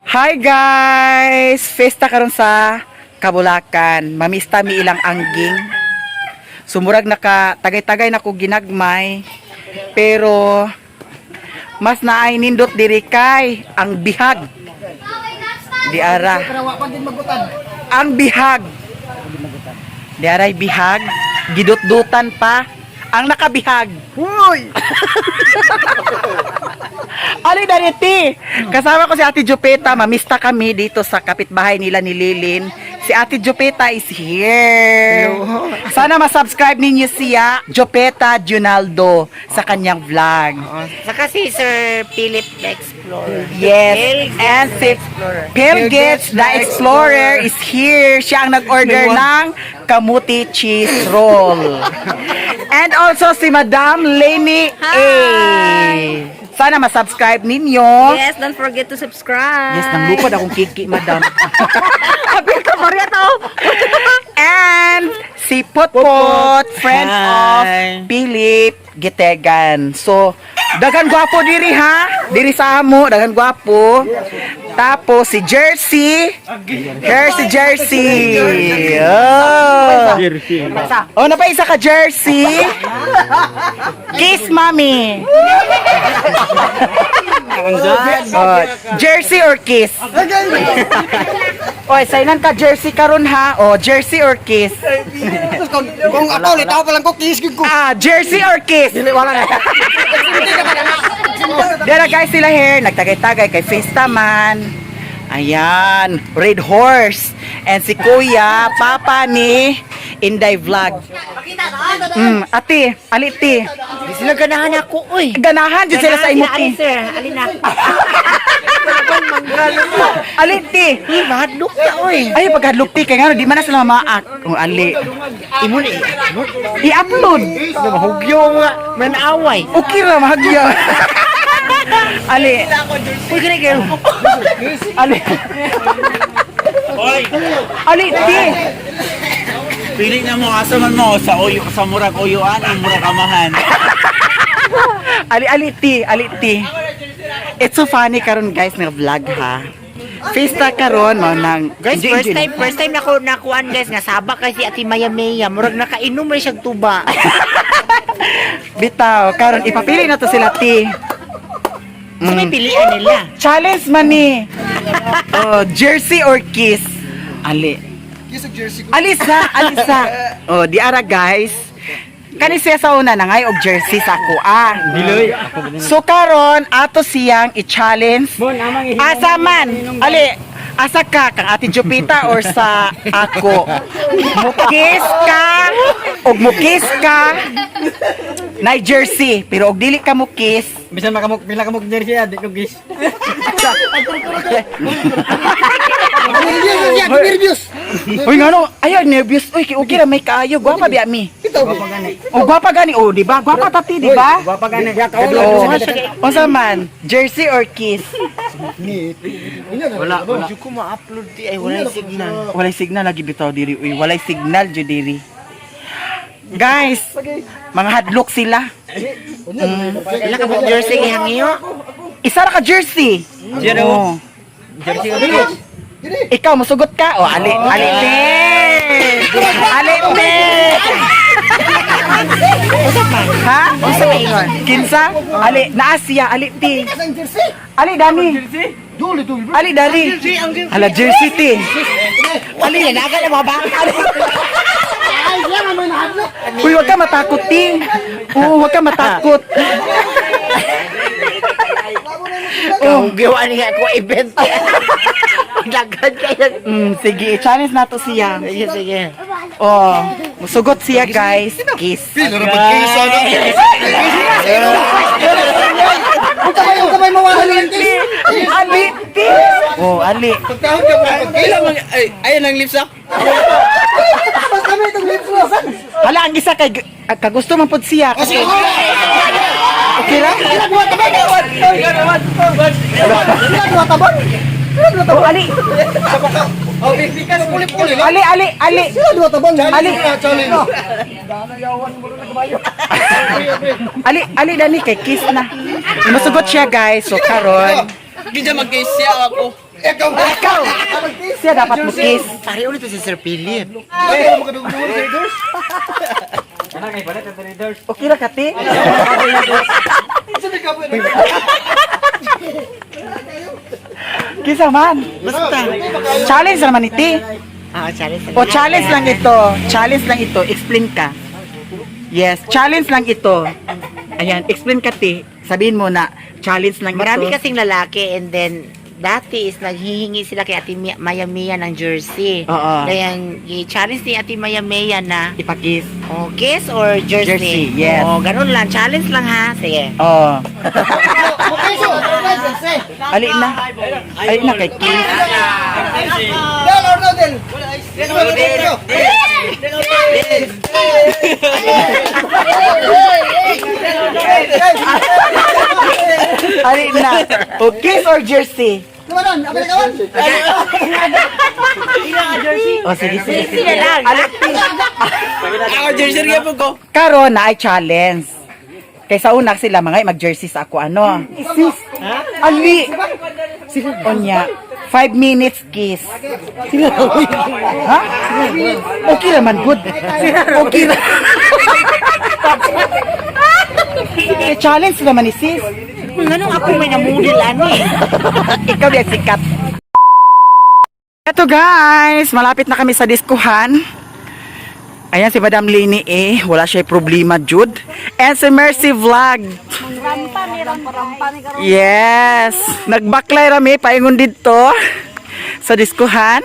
Hi guys! Festa karon sa Kabulakan. Mamista mi ilang angging. Sumurag naka tagay-tagay na ko ginagmay. Pero mas naay nindot diri kay ang bihag. Di ara. Ang bihag. Di aray bihag. Gidutdutan pa. Ang nakabihag. Hoy! Ali Dariti! Kasama ko si Ate Jupeta. Mamista kami dito sa kapitbahay nila ni Lilin. Si Ate Jupeta is here. Sana masubscribe ninyo siya, Jupeta Junaldo, sa kanyang vlog. Saka si Sir Philip the Explorer. Yes. Phil Gates And the si Explorer. Phil Gates, the Explorer, is here. Siya ang nag-order ng kamuti cheese roll. And also si Madam Lenny A. Sana masubscribe ninyo. Yes, don't forget to subscribe. Yes, nanglukod akong kiki, madam. Apil ka, Maria, to. And si Potpot, friend of Philip Gitegan. So, daghan gwapo diri ha. Diri sa amo, daghan gwapo. Tapos si Jersey. Here si Jersey. Oh. Oh, napaisa ka Jersey. Kiss mommy. Oh, jersey or kiss? Oy, sainan ka jersey karon ha. Oh, jersey or kiss? Kung ako, litaw pa lang ko, kiss ko. Ah, jersey or kiss? Dili wala na. Dara guys sila here, nagtagay-tagay kay Festa man. Ayan, Red Horse. And si Kuya, papa ni Inday Vlog. Ate, aliti. Di sila ganahan ako, uy. Ganahan jud sila sa imo Ali, ti. sir. Ali na. Aliti. Uy, mahadlok na, uy. Ay, pagkadlok ti kay ngano di man na sila maak. Oh, ali. Imo na i-upload. I-upload. Mahugyo nga. Manaway. Okay ra mahagya. Ali. Uy, gani kayo. Ali. Ali, ti. Pili na mo asa man mo sa uyo sa murag uyuan ang murag amahan. Ali, ali, ti. Ali, ti. It's so funny karon guys nga vlog ha. Fiesta karon mao nang Guys, Enjoy, first enjoy. time, first time nako nakuan guys nga sabak kasi Ate Maya Maya, murag nakainom rin siyang tuba. Bitaw karon ipapili na to sila ti. So may pilian nila. Challenge man ni. Oh, jersey or kiss? Ali. Kiss og jersey ko. Alisa, alisa. Oh, di ara guys. Kani siya sa una nangay og jersey sa ako ah. So karon ato siyang i-challenge. Asa man? Ali, asa ka kang Ate Jupita or sa ako? Mukis ka og mukis ka na jersey pero og dili ka mukis. Bisan makamok, bila kamok jersey ah, di ko kiss. Nervous, nervous. Uy ngano, ayaw nervous. Uy, kay okay ra may kaayo. Gwapa biya mi. Ito. O gwapa gani oh, di ba? Gwapa ta ti, di ba? Gwapa gani. Oo. Unsa man? Jersey or kiss? Wala, wala. Hindi ko ma-upload di ay wala yung signal. Walay signal lagi bitaw diri uy. Walay signal jud diri. Guys, mga hadlok sila. Wala ka mo jersey gihangiyo. Isa ra ka jersey. Zero. Oo. Jersey ka kiss. Ikaw musugot ka. O ali, ali te. Ali te. Ha? Unsa may ingon? Kinsa? Ali, naa siya, ali ti. Ali dani. Ali dani. Ala jersey ti. Ali, naga na mga bata. Uy, wag ka matakot, ti. Oo, wag ka matakot. Oh, gawa niya ako event. Daghan kayo. Sige, i-challenge nato siya. Sige, sige. Oh, musugot siya, guys. Kiss. Pila ra pag kiss ano. Huwag ka may mawala ng kiss. Ali, ti. Oh, ali. Pagtahod ka pa pag kiss. Ay, ayun ang lips ah. Basta kami itong lips mo. Hala, ang isa kay kagusto man pud siya. Kasi okay ra? Sila duwa tabon. Sila duwa tabon. Oh, ali. Oh, puli-puli lang. Ali, ali, ali. Sila duwa tabon. Ali. Challenge. Ali, ali dani kay kiss na. Musugot siya, guys. So karon, Di siya mag-kiss siya ako. Ikaw! Ikaw! Siya dapat mo kiss. Pare ulit si Sir Philip. Ay, mo kadugdugol sa Idors. Okay ra ka, ti? Sabi ka po. Kisa man. Basta. Challenge naman iti. Ah, challenge. O challenge lang ito. Challenge lang ito. Explain ka. Yes, challenge lang ito. Ayan, explain ka, ti. Sabihin mo na challenge lang Marami ito. kasing lalaki and then dati is naghihingi sila kay Ate Maya Mia ng jersey. Oo. Kaya i-challenge ni Ate Maya Mia na Ipakis. oh, kiss or jersey. Jersey, yes. Oh, ganun lang. Challenge lang ha. Sige. Oh. Okay, so, Ali na. Ali na kay kiss. Del or no del? Del or no del? Ali na. O kiss or jersey? Tumanon, ako nagawan. O sige, sige. Jersey na lang. Ali, ti. Ako jersey rin po ko. Karon na ay challenge. Kaysa una sila mga mag-jersey sa ako ano. Sis. Ali. Onya. 5 minutes kiss. Ha? Okay naman, good. Okay na. Eh, challenge naman ni sis. Anong ako may namudel ani? Ikaw yan sikat. Eto guys, malapit na kami sa diskuhan. Ayan si Madam Lini eh, wala siya problema Jude. And si Mercy Vlog. Yes, nagbaklay rami paingon didto sa diskuhan.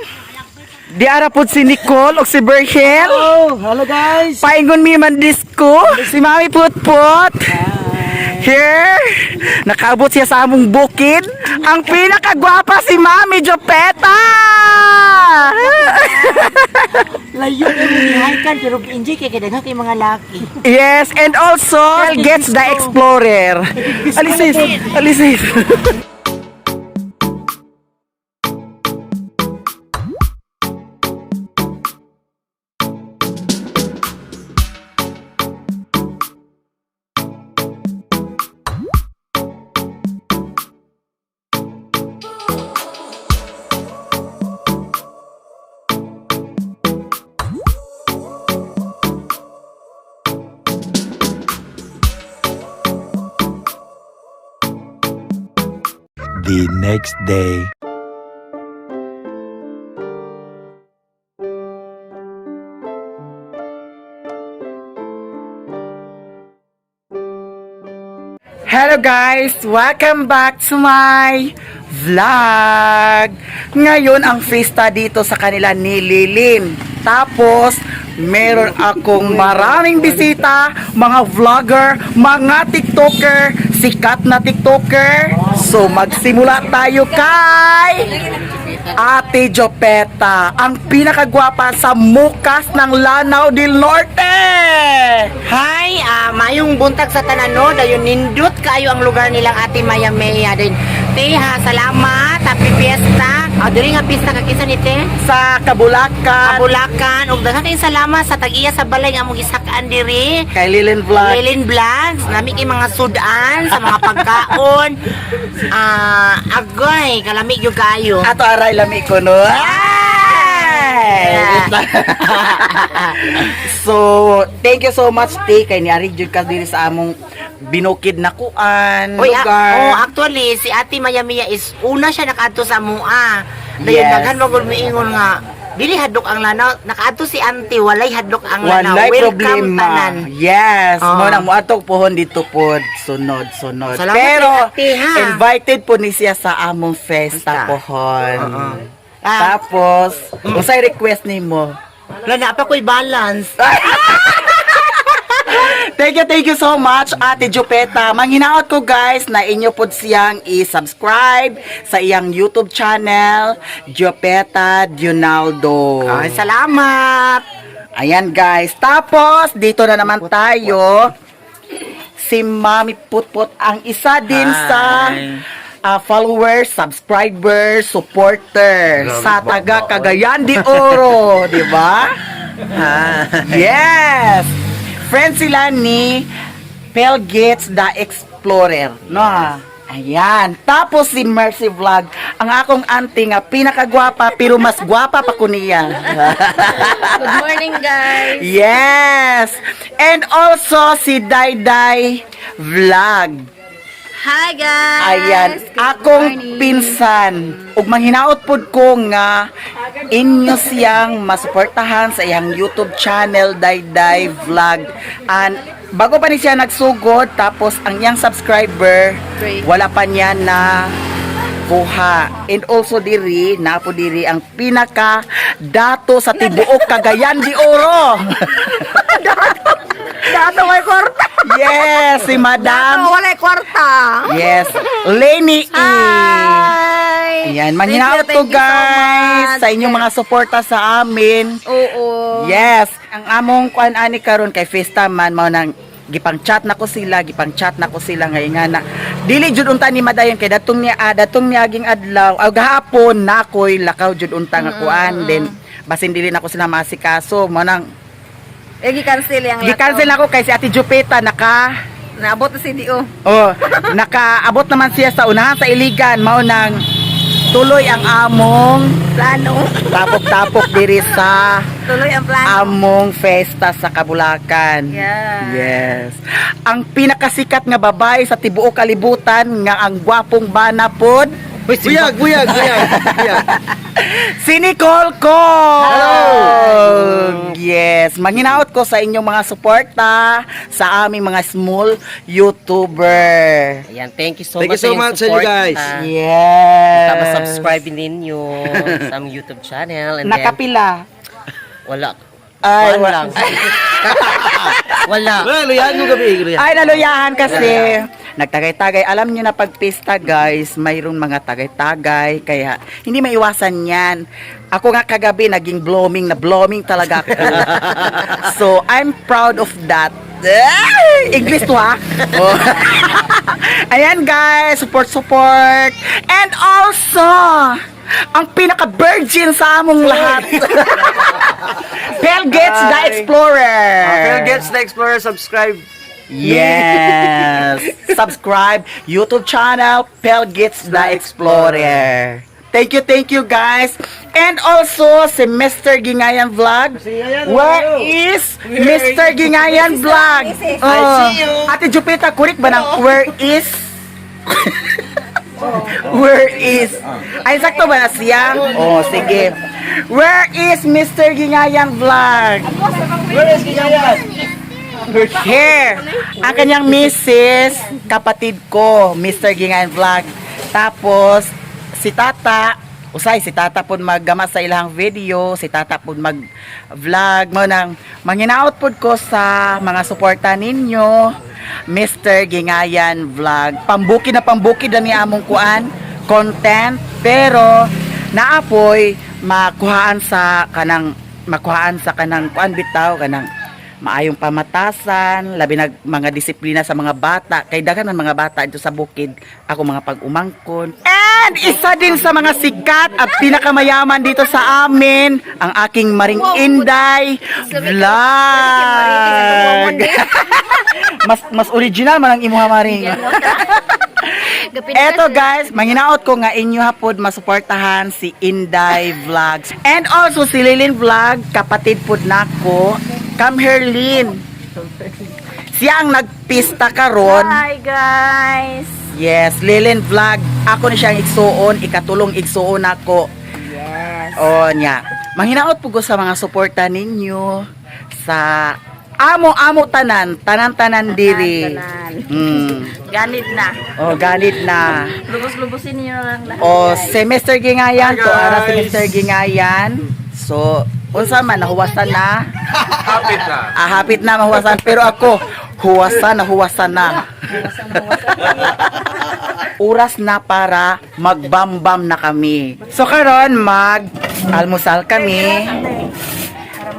Di ara pod si Nicole og si Berhel. Oh, hello guys. Paingon mi man disco. Si Mami Putput. Here, nakaabot siya sa among bukid. Ang pinakagwapa si Mami Jopeta. Layo kay gihikan pero enjoy kay kadaghan kay mga laki. Yes, and also gets the Explorer. Alisis, alisis. The next day. Hello guys! Welcome back to my vlog! Ngayon ang fiesta dito sa kanila ni Lilin. Tapos, meron akong maraming bisita, mga vlogger, mga tiktoker, sikat na tiktoker. So, magsimula tayo kay Ate Jopeta, ang pinakagwapa sa mukas ng Lanao del Norte! Hi, mayong buntag sa tanan no, dayon nindot kaayo ang lugar nilang Ate Maya Maya din. Te ha, salamat, happy fiesta. Ah, diri nga pista ka kinsa ni te? Sa Kabulakan, Kabulakan ug daghan kayong salamat sa tag-iya sa balay nga among gisakaan diri. kay Lilin Vlog. Lilin Vlogs, nami kay mga sudan sa mga pagkaon. Ah, agoy, kalami gyud kayo. Ato aray lami ko no. Ay! So, thank you so much T kay niari jud ka diri sa among binukid na kuan, Uy, lugar. oh, actually, si Ate Maya Mia is una siya nakaadto sa mua. Dayon Yes. daghan magud miingon nga dili hadlok ang lanaw. Nakaadto si Auntie, walay hadlok ang lanaw. Walay Welcome problema. tanan. Yes, Oo. mo nang moadto pohon dito pod sunod sunod. Salamat Pero kay Ate, ha? invited po ni siya sa among festa Festa. pohon. Ah. Tapos, unsay request nimo? Wala na pa ko'y balance. Thank you so much, Ate Jupeta. Manghinaot ko guys na inyo pod siyang i-subscribe sa iyang YouTube channel, Jupeta Dionaldo. Ay, salamat. Ayan guys. Tapos, dito na naman tayo. Si Mami Putput ang isa din sa followers, subscribers, supporter sa taga Cagayan de Oro, di ba? Yes! Friend sila ni Pel Gates the Explorer, no? Ha? Ayan. Tapos si Mercy Vlog, ang akong auntie nga pinakagwapa pero mas gwapa pa ko niya. Good morning, guys. Yes. And also si Dayday Vlog. Hi, guys. Ayan, Good akong morning. pinsan. Ug manghinaot pud ko nga inyo siyang masuportahan sa iyang YouTube channel Dayday Vlog. And bago pa ni siya nagsugod, tapos ang iyang subscriber Great. wala pa niya na kuha. And also diri, napo diri ang pinaka dato sa tibuok Cagayan de Oro. Dato may kwarta. Yes, si Madam. Dato walay kwarta. Yes, Lenny E. Hi. Ayan, manghinaot Thank to you, thank you so guys much. sa inyong mga suporta sa amin. Oo. Yes, ang among kuan ani karon kay fiesta man mao nang gipang chat na ko sila, gipang chat na ko sila nga ingana. Dili jud unta ni madayon kay datong niya datong niaging adlaw, aw gahapon na ko'y lakaw jud unta nga kuan, then basin dili na ko sila masikaso mao nang Eh, gi-cancel yang lakaw. gi-cancel na ko kay si Ate Jupita naka Naabot na si Dio. Oh, nakaabot naman siya sa unahan sa Iligan mao nang tuloy ang among Plano. tapok-tapok diri sa Tuloy ang plano. among festa sa Kabulacan. Yeah. Yes. Ang pinakasikat nga babae sa tibuok kalibutan nga ang gwapong bana pod, Buyag, buyag, buyag. Buyag. si Nicole Ko. Yes, manghinaot ko sa inyong mga suporta sa aming mga small YouTuber. Ayan, thank you so Thank much you so sa inyong much sa inyo, support. guys. Yes. Tapos subscribe ninyo sa aming YouTube channel. And then, Nakapila. wala. Ay, One lang. Wala. Well, luyahan mo gabi, luyahan. Ay, naluyahan kasi. Nagtagay-tagay. Alam niyo na pagpista, guys, mayroon mga tagay-tagay. Kaya, hindi maiwasan yan. Ako nga kagabi, naging blooming na blooming talaga ako. So, I'm proud of that. Ay, English to, ha? Oh. Ayan, guys. Support, support. And also, ang pinaka-virgin sa among lahat. Bell Gates the Explorer. Phil Gets the Explorer, subscribe. Yes. Subscribe YouTube channel Pel Gets the Explorer. Thank you guys. And also si Mr. Gingayan Vlog. Where is Mr. Gingayan Vlog? I see you. Ate Jupita, kurik ba ng where is? Where is? Ay, sakto ba na siya? Oh, sige. Where is Mr. Gingayan Vlog? Where is Gingayan? Here, ang kanyang misis, kapatid ko, Mr. Gingayan Vlog. Tapos, si Tata, usay, si Tata po maggama sa ilang video, si Tata po mag-vlog, mo nang manginaot po ko sa mga suporta ninyo, Mr. Gingayan Vlog. Pambukid na pambukid na ni among kuan, content, pero naapoy makuhaan sa kanang kuan bitaw kanang maayong pamatasan, labi na mga disiplina sa mga bata. Kay daghan man mga bata dito sa bukid, ako mga pag-umangkon. And isa din sa mga sikat at pinakamayaman dito sa amin, ang aking Maring Inday Vlog. Mas mas original man ang imuha, Maring. Eto guys, manginaot ko nga inyo hapod masuportahan si Inday Vlogs. And also si Lilin Vlog, kapatid pod nako. Come here, Lin. Siya ang nagpista karon. Hi, guys. Yes, Lilin Vlog. Ako ni siyang igsuon, ikatulong igsuon ako. Yes. O niya. Manghinaot po ko sa mga suporta ninyo sa amo-amo tanan, tanan-tanan diri. Tanan. Ganit Ganit na. Oh, ganit na. Lubos-lubosin niyo na lang lahat. O, guys. si Mr. Gingayan, Hi, to ara si guys. Mr. Gingayan. So, unsa man nahuwasan na? Hapit na. Ah, hapit na mahuwasan, pero ako huwasan na huwasan na. Oras na para magbambam na kami. So karon mag almusal kami.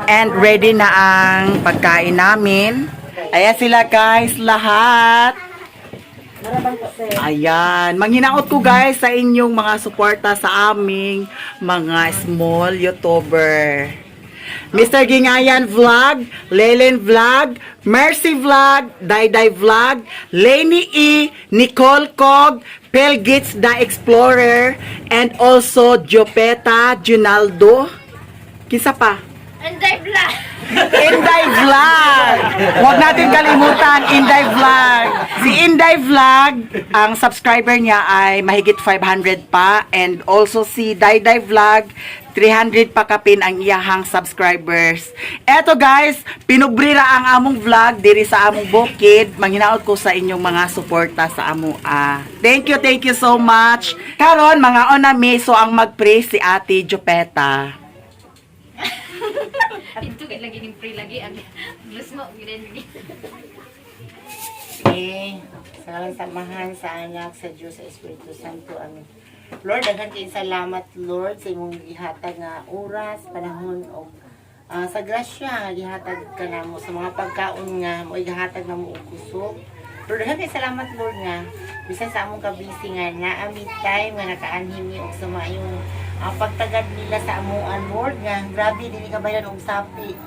And ready na ang pagkain namin. Ayan sila guys, lahat. Ayan, manghinaot ko guys sa inyong mga suporta sa aming mga small YouTuber. Mr. Gingayan Vlog, Lelen Vlog, Mercy Vlog, Dayday Vlog, Lenny E, Nicole Cog, Pelgits The Explorer, and also Jopeta Junaldo. Kinsa pa? Inday Vlog! Inday Vlog! Huwag natin kalimutan, Inday Vlog! Si Inday Vlog, ang subscriber niya ay mahigit 500 pa. And also si Dayday Vlog, 300 pa kapin ang iyahang subscribers. Eto guys, pinubrira ang among vlog diri sa among bukid. Manghinaot ko sa inyong mga suporta sa amo. Ah. Thank you so much. Karon mga onami, so ang mag-pray si Ate Jopeta. Ito kay lagi ning free lagi ang lusmo gid. Okay. Sa ngalan sa Amahan, sa Anak, sa Diyos, sa Espiritu Santo. Amen. Lord, daghan kayong salamat, Lord, sa imong gihatag nga oras, panahon og sa grasya nga gihatag ka namo sa mga pagkaon nga mo gihatag namo og kusog. Lord, daghan kayong salamat, Lord, nga bisan sa among kabisi nga naa mi time nga nakaanhi mi og sa maayong pagtagad nila sa amuan, Lord, nga grabe dili ka bayan og sapi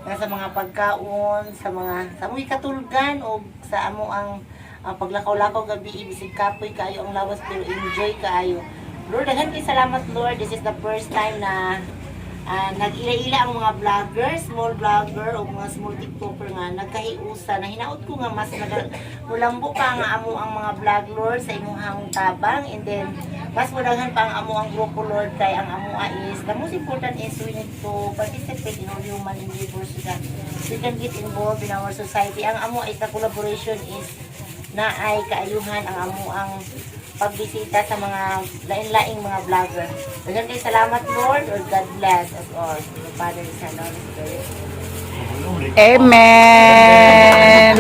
nga sa mga pagkaon, sa mga sa among katulgan o sa amo ang paglakaw-lakaw gabi bisig kapoy kaayo ang lawas pero enjoy kaayo. Lord, daghan kay salamat Lord. This is the first time na nag-ila-ila ang mga vlogger, small vlogger o mga small TikToker nga nagkahiusa na hinaot ko nga mas mulambo pa nga amo ang mga vlog Lord sa imong tabang, and then mas mudaghan pa ang amo ang grupo Lord, kay ang amo is the most important is we need to participate in all human endeavors so that we can get involved in our society. Ang amo is the collaboration is na ay kaayuhan ang amo ang pagbisita sa mga lain-laing mga vlogger. Daghang kay salamat Lord, or God bless us all. In the Father, the Son, and the Holy Spirit. Amen!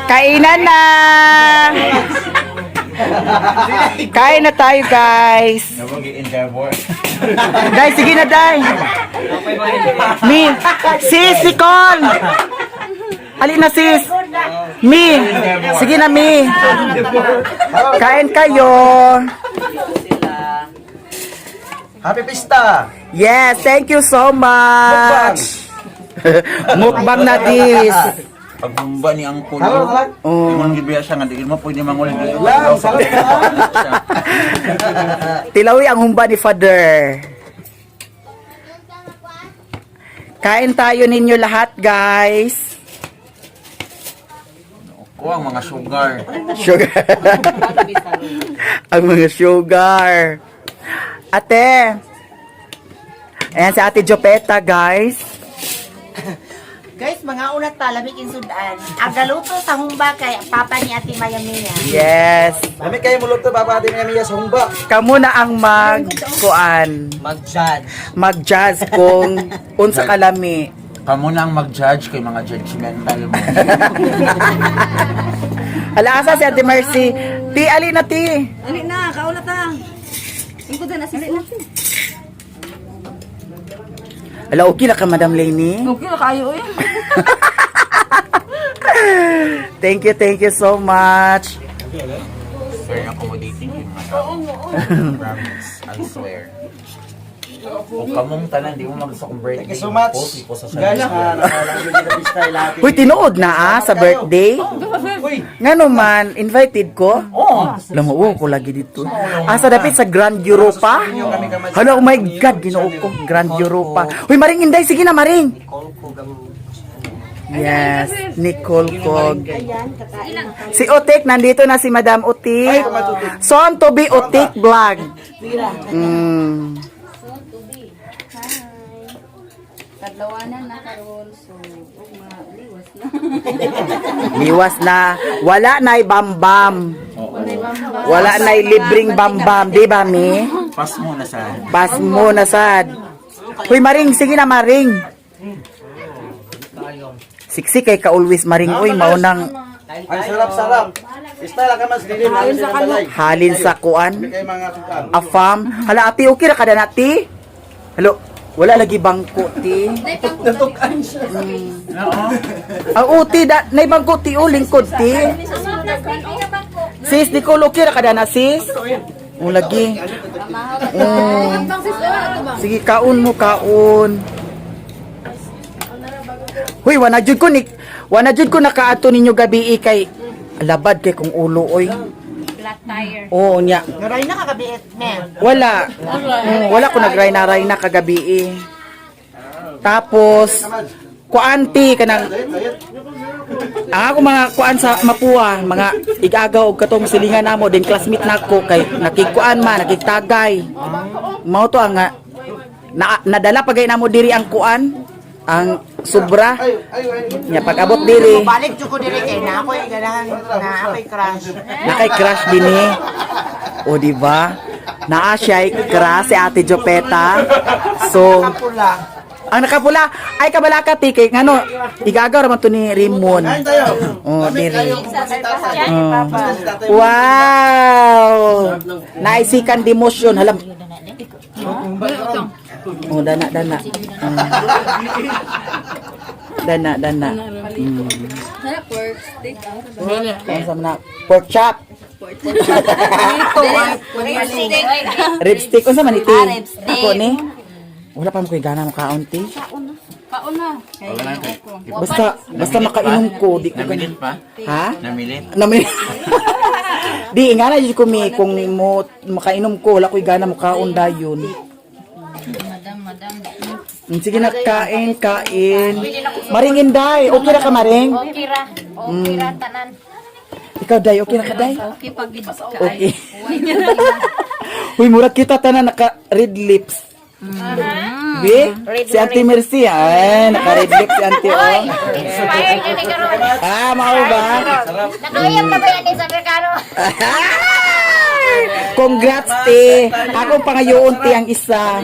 Kainan na! Kain na tayo, guys. Endeavor. Day, sige na, Day. Mi, sis, Nicole! Alin na, sis? Mi, sige na, Mi. Kain kayo. Happy Pista! Yes, thank you so much. Mukbang na this. Pagbumba ni ang kulo. Hello, hello. Oh. Imong gibiya siya nga di mo pwede mangulid. Lang, sarap na. Tilawi ang humba ni Father. Kain tayo ninyo lahat, guys. Ko ang mga sugar. Sugar. Ang mga sugar. Ate. Ayan si Ate Jopeta, guys. Guys, mga una ta, lamig insudan. Ang galuto sa humba kay papa ni Ate Maya Mia. Yes. Lami kayo muluto, Papa Ate Mia Mia sa humba. Kamu na ang magkuan, Mag-judge. mag-judge kung unsa kalami. Kamo na ang mag-judge kay mga judgmental mo. Ala asa si Ate Mercy. Ti ali na ti. Ali na, kauna ta. Ingkod na sis. Ala okay na ka Madam Lainey. Okay na kayo oy. Thank you so much. Very accommodating yung mga tao. Promise. I swear. Kung kamong tanan, di mo mag sa akong birthday. Thank you so much. Post, i-post sa Guys, social media. nakalang na pista lahat. Uy, tinuod na sa birthday. Uy, Nga naman, invited ko. Oo. Alam mo, oh, ko lagi dito. Asa dapit sa Grand Europa? Hala, oh my God, ginoo ko. Grand Europa. Uy, Maring Inday, sige na, Maring. Yes, Nicole Cog. Si Otik, nandito na si Madam Otik. Son to be Otik Vlog. Kadlawanan na karon so ugma liwas na. Liwas na. Wala na'y bambam. Wala na'y libreng bambam. Di ba, mi? Pass mo na sa Pass mo na sad. Uy, Maring, sige na, Maring. Siksi kay ka always, Maring. Uy, maunang ang sarap-sarap. Pista lang ka mas lilim. halin sa kuan. Kay mga tukan. Afam. Hala, ati, okay ra ka na, ati? Hello, wala lagi bangko, ti. Oo. Ang uti, da, nay bangko, ti, o, lingkod, ti. Sis, Nicole, okay ra ka na, sis? O lagi. Oh. Sige, kaon mo, kaon. Huy, wana jud ko nakaato ninyo gabi eh, kay labad kay kong ulo oy. Flat tire. Oo nya. Naray na kagabi, men. Wala. Wala ko nagray-naray na kagabi eh. Tapos kuanti kanang ang ako mga kuan sa Mapua, mga igagaw og katong silingan namo din classmate nako kay nakigkuan man, nakigtagay. Mao to ang nga na, nadala pa gay namo diri ang kuan, ang sobra. Nya pag-abot diri, Balik jud ko diri kay na ako'y ganahan na ako'y crush. nakay crush din eh. O di ba? Naa siya crush si Ate Jopeta. So, Pula. ang nakapula ay kabalaka ti kay ngano igagaw ra man to ni Raymond. Oh, diri. Oh. Wow! Naisikan demotion halam. Oh, dana dana. Dana dana. Sana pork steak. Ano sa na pork chop, rib stick unsa man iti? Ah, rib stick. Ako ni. Wala pa mo koy gana mo kaon ti. Kaon na. Wala na. Basta basta makainom ko di ko Namilit gana. pa? Ha? Namilit? Nami. Di nga na jud ko mi kung mo makainom ko wala koy gana mo kaon dayon. Madam, madam. Sige na, kain, kain. Maring Inday, okay ra ka Maring? Okay ra. Okay ra tanan. Ikaw Day, okay ra ka Day? Okay pag ka. Okay. Uy, murag kita tanan naka red lips. Bi? Si Auntie Mercy, ay, naka red lips si Auntie oh. Expired na ni karon. Ah, mao ba? Nakauyab na ba yan ni sa Amerikano? Congrats, te. Akong pangayoon, te, ang isa.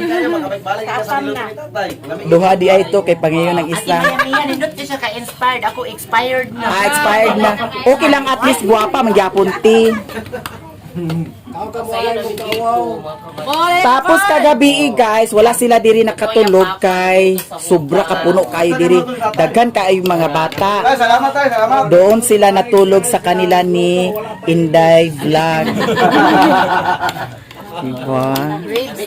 Duha di ay to kay pangayon ang isa. Ate Mia, nindot ko siya ka-inspired. Ako expired na. Ah, expired na. Okay lang at least guwapa mangyapon te. Tapos kagabi eh, guys, wala sila diri nakatulog kay sobra kapuno kayo diri. Daghan kaayo mga bata. Salamat tayo, salamat. Doon sila natulog sa kanila ni Inday Vlog. Diba?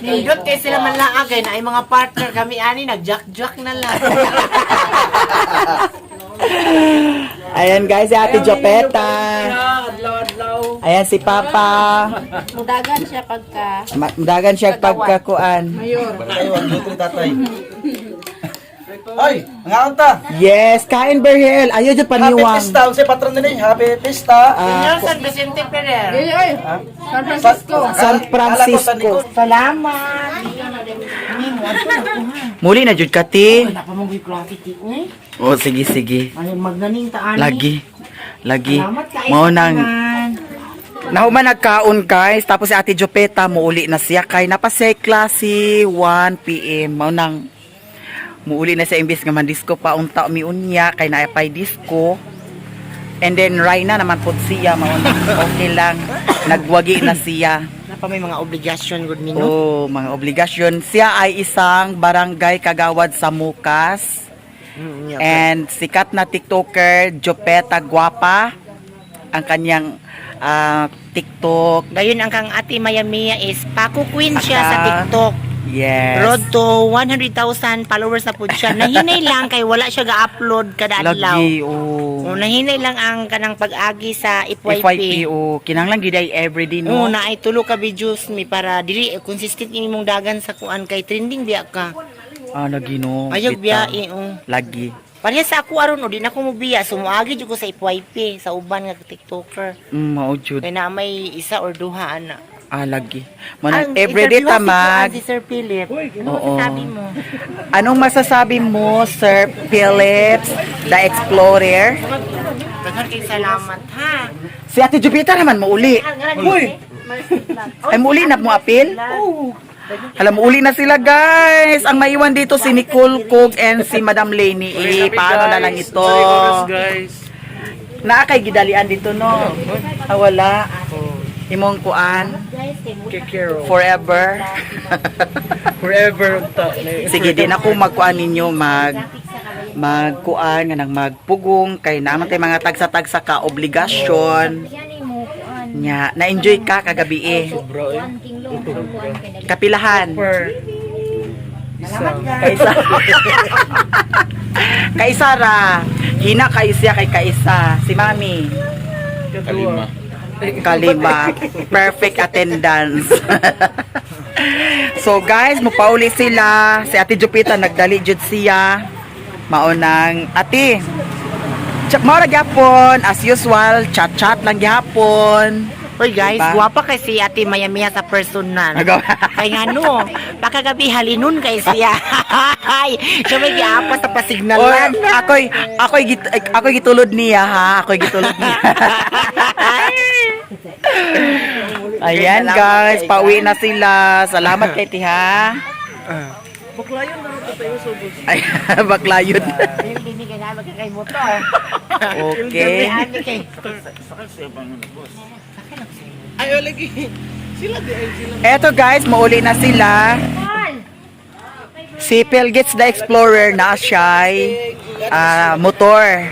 Nindot kay sila man lang agay na ay mga partner kami ani nag-jack-jack na lang. Ayan guys, si Ate Jopeta. Ayan si Papa. Mudagan siya pagka Dagan siya pagkakuan. Ay, 1, 2, 3, tatay. Ay, ang ta. Yes, kain Berhel. Ayaw dyan Happy paniwang. Pista. Unsay patron nila? Happy Pista. Ah, Señor San Vicente Ferrer. San Francisco. Salamat. Muli na jud ka ti. Wala pa mong graffiti eh. Oh, sige sige. Ay magnaning taan. Lagi. Lagi. Salamat kay Mao nang Nahuman nagkaon guys, tapos si Ate Jopeta muuli na siya kay napasekla si 1 PM. Mao nang muuli na siya imbis nga man disco pa unta mi unya kay naa pay disco. And then Raina naman pud siya mao nang okay lang nagwagi na siya. Napa may mga obligasyon gud nino. Oh, mga obligasyon. Siya ay isang barangay kagawad sa Mukas. Mm, And sikat na TikToker, Jopeta Guapa, ang kanyang TikTok. Dayon ang kang Ate Maya Mia is Paco Queen siya sa Aka. TikTok. Yes. Road to 100,000 followers na pud siya. Nahinay lang kay wala siya ga-upload kada adlaw. Lagi, oh. O nahinay lang ang kanang pag-agi sa FYP. FYP, oh. Kinanglan gid ay everyday, no? Oo, na ay tulo ka videos mi para dili consistent imong dagan sa kuan kay trending biya ka. Ah, lagi, no. Ayog Bitaw. biya eh, oh. Lagi. Pareha sa ako aron o di na ko mobiya, sumuagi jud ko sa FYP sa uban nga TikToker. Mao jud. Kay na may isa or duha ana. Ah, lagi. Manang Ang everyday interview si kuan, tamag. Si Sir Philip. Ano Oo. masasabi mo? Anong masasabi mo, Sir Phillips, the Explorer? Daghan kay salamat ha. Si Ate Jupiter naman muuli. Uy. Ay, muuli na mo apil? Oo. Alam, muuli na sila, guys. Ang maiwan dito si Nicole Cook and si Madam Lenny. Eh, paano na lang ito? Guys. Naa kay gidalian dito, no? Ah, wala. Imong kuan. Forever. Forever. Sige, di na ko magkuan ninyo magkuan nga nang magpugong kay naman tay mga tagsa-tagsa ka obligasyon. Nya, na-enjoy ka kagabi eh. Kuan king long, kuan kay dali. Kapilahan. Kaisa. Kaisa ra. Hina kayo siya kay Kaisa. Si Mami. Kalima. Kalima. Perfect attendance. So guys, mupauli sila. Si Ate Jupita nagdali jud siya. Maunang ate. Chat mao ra gyapon as usual, chat-chat lang gyapon. Uy guys, Diba? guwapa kay si Ate Mayamiya sa personal. Kay ngano, pakagabi halinon kay siya. Ay, siya may giapas sa Oy, pasignalan. ako'y gitulod niya ha. Ako'y gitulod niya. Ayan guys, pauwi na sila. Salamat kay Tiha. Baklayon na rin tayo subos. Ay, baklayon. Hindi kay na magkakay motor. Okay. Ani kay. Ay, oh, lagi. Sila di ay sila. Eto guys, mauli na sila. Si Phil Gates the Explorer na siya'y motor.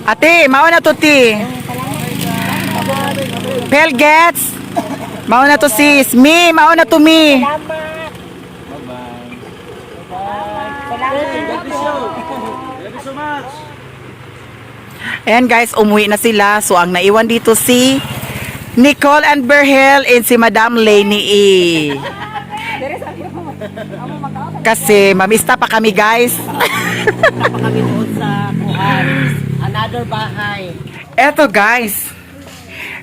Ate, mao na to ti. Phil Gates. Mao na to sis. Mi, mao na to mi. Thank you so much. Ayan guys, umuwi na sila. So ang naiwan dito si Nicole and Berhel and si Madam Lenny E. Kasi mamista pa kami guys. Pa kami doon sa kuan. Another bahay. Eto guys,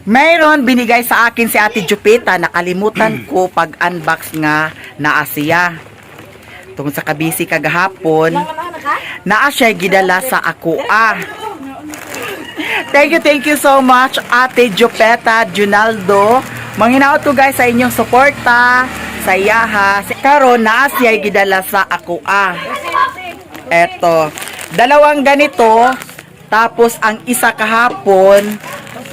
mayroon binigay sa akin si Ate Jupita. Nakalimutan ko pag-unbox nga naa siya. Tungkol sa kabisi kagahapon, naa siya gidala sa ako ah. Thank you so much, Ate Jupeta Junaldo. Manghinaot ko guys sa inyong suporta, sa iyaha. Karon naa siya gidala sa ako ah. Eto. Dalawang ganito, tapos ang isa kahapon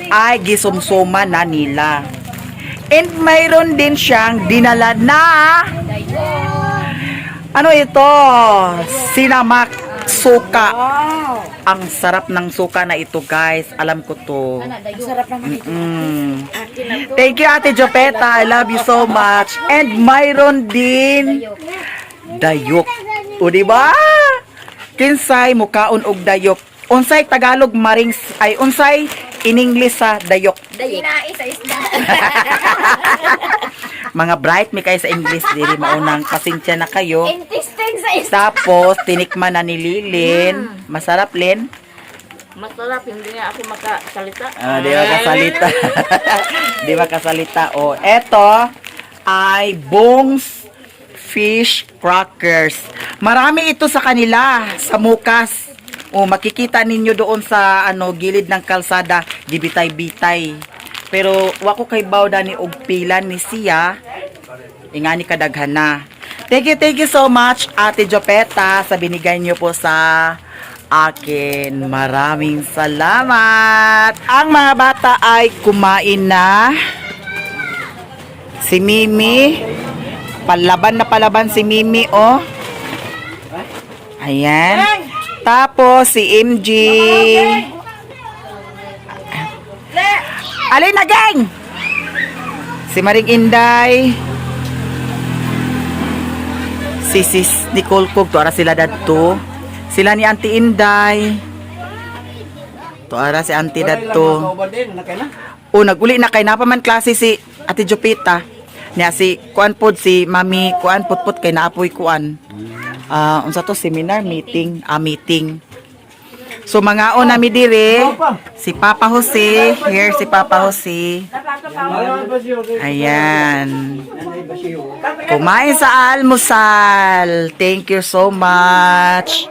ay gisumsuma na nila. And mayroon din siyang dinala na ano ito? Sinamak suka. Ang sarap ng suka na ito, guys. Alam ko to. Ang sarap naman. Thank you, Ate Jopeta. I love you so much. And mayroon din dayok. O, di ba? Kinsay mukaon og dayok. Unsay Tagalog marings ay unsay in English sa dayok. Kinai sa isda. Mga bright mi kayo sa English diri maunang pasensya na kayo. Intestine sa isda. Tapos tinikman na ni Lilin. Masarap, Lin. Masarap, hindi nga ako makasalita. Ah, di ba kasalita? Di ba kasalita? O, eto ay Bong's Fish Crackers. Marami ito sa kanila, sa Mukas. O, makikita ninyo doon sa ano gilid ng kalsada, gibitay-bitay. Pero wako kay bawda ni og pila ni siya. Ingani kadaghan na. Thank you so much, Ate Jopeta, sa binigay niyo po sa akin. Maraming salamat. Ang mga bata ay kumain na. Si Mimi, palaban na palaban si Mimi, oh. Ayan. Tapos si MG. Alin na, gang? Si Maring Inday. Si Sis Nicole Cook, tuara sila dadto. Sila ni Auntie Inday. Tuara si Auntie dadto. O naguli na kay napa man klase si Ate Jupita. Niya si kuan pod si Mami kuan putput kay naapoy kuan. Ah, unsa to seminar meeting, meeting. So mangaon nami dire si Papa Jose, here si Papa Jose. Ayan. Kumain sa almusal. Thank you so much.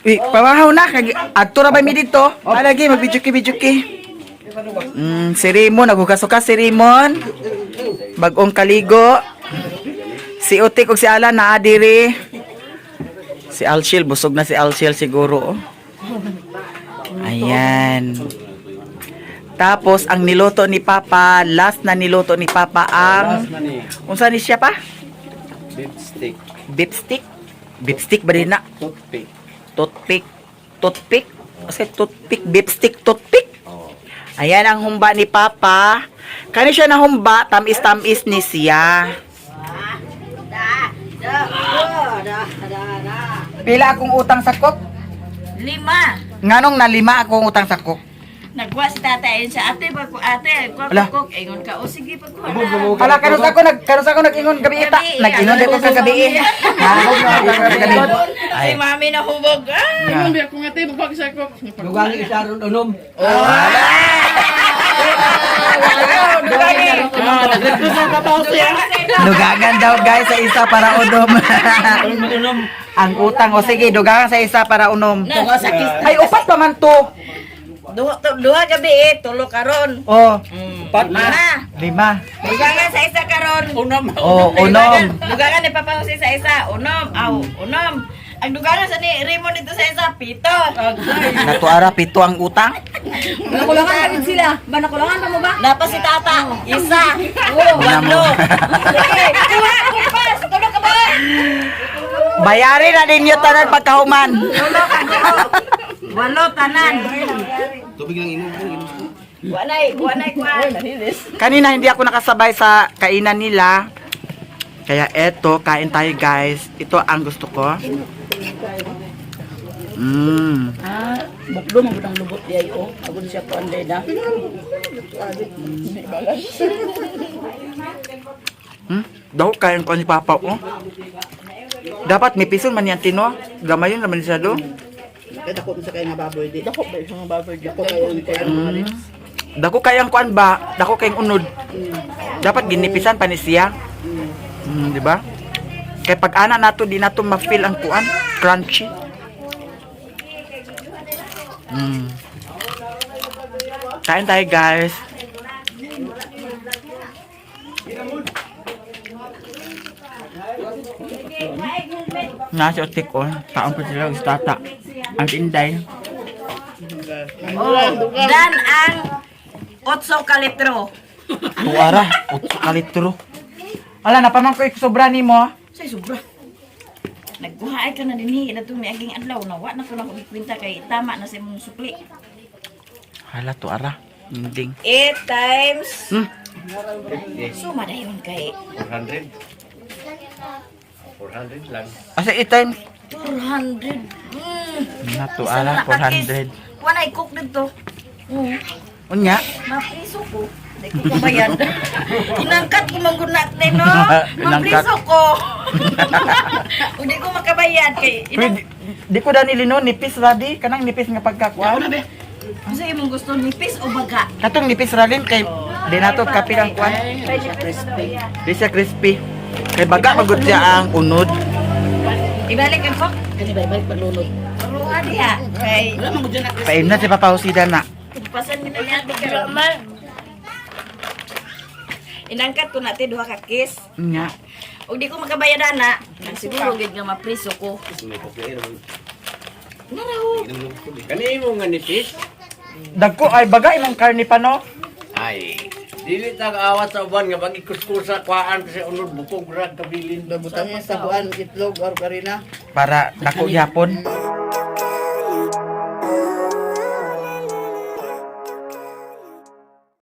Uy, pawahaw na. Adto ra ba mi dito? Alagi, magbijuki-bijuki. Si Raymond, naghugas-hugas si Raymond. Bagong kaligo. Si Utik ug si Alan naa diri. Si Alshil, busog na si Alshil siguro. Oh. Ayan. Tapos ang niluto ni Papa, last na niluto ni Papa ang Last na ni. Unsa ni siya pa? Beef steak. Beef stick. Beef stick ba din na? Toothpick. Toothpick. Toothpick? Kasi toothpick, beef stick, toothpick. Oh. Ayan ang humba ni Papa. Kani siya na humba, tamis-tamis ni siya. Pila akong utang sa cook? 5. Nganong nalima akong utang sa cook? Nagwa si tatay sa ate pag ate ko Ala. ko ingon ka o sige pagkuha na. Hala, kanus ako nag kanus ako nag-ingon gabi ita. Gabi, Nag-ingon di ko kagabi. Ha? Kagabi. Si mami na hubog. Ah! Dugang isa ron unom. Dugangan daw guys sa isa para unom. Ang utang o sige, dugangan sa isa para unom. Ay, upat pa man to. Duha gabi eh, tulo karon. Oh, Lima. 5. Dugangan sa isa karon. Unom. Oh, unom. Dugangan ni Papa Jose sa isa, unom. Aw, unom. Ang dugangan sa ni Raymond dito sa isa, 7. Natuara 7 ang utang. Nakulangan pa sila. Ba nakulangan pa mo ba? Napa si Tata, isa. Oh, 8. Sige, kuha, kumpas. Tulo ka ba? Bayarin na ninyo tanan pagkahuman. 8 tanan. Tubig lang inom. Walay kuha. Kanina hindi ako nakasabay sa kainan nila. Kaya eto, kain tayo guys. Ito ang gusto ko. Mm. Ah, bukdo mo ang lubot di ay oh. Agud siya kuan day na. Hmm? Daw kain ko ni Papa oh. Dapat may pison man yan tino. Gamayon naman siya do. Dako sa kay nga baboy di. Dako ba nga baboy dako kayo Mm. Dako kayang kuan ba? Dako kayang unod. Dapat ginipisan pa ni siya. Di ba? Kay pag ana nato di nato ma-feel ang kuan, crunchy. Kain tayo guys. Nasa otik ko, taon ko sila sa tata. Ang inday. Oh, dan ang 8 ka litro. Tuara, 8 ka litro. Ala, napaman ko sobra nimo. Say sobra. Nagkuha ay ka na dinhi na itong miaging adlaw na wa na ko na kwenta kay tama na sa imong sukli. Hala, tuara. Inding. 8 times Suma dayon kay 400. 400 lang. Asa 8 times? 400. Na, tuara, 400. Wa na i-cook dito. Unya? Mapriso ko. Di ko kabayan. Inangkat ko man gud na te no. Inangkat. Mapriso ko. Ug di ko makabayad kay Pero inang di ko dani lino, nipis radi. Kanang nipis nga pagkakuan. Unsa imong gusto nipis o baga? Katong nipis ralin kay di nato kapil ang kuan. Di siya crispy. Kay baga magud siya ang unod. Ibalik ang cook. Kani ba ibalik paglunod. Ruha diha kay Paim na si Papa Josida na. Pasan ni natin karon. Inangkat ko natin duha ka kiss. Unya. Ug di ko makabayad ana, siguro gid nga mapriso ko. Naraho. Kani mo nga nipis? Dagko ay baga imong karne pa no. Ay. Dili ta awat sa uban nga pag ikuskusa kuhaan kasi unod bukog ra kabilin. Butang sa kuan itlog or karina. Para dako yapon.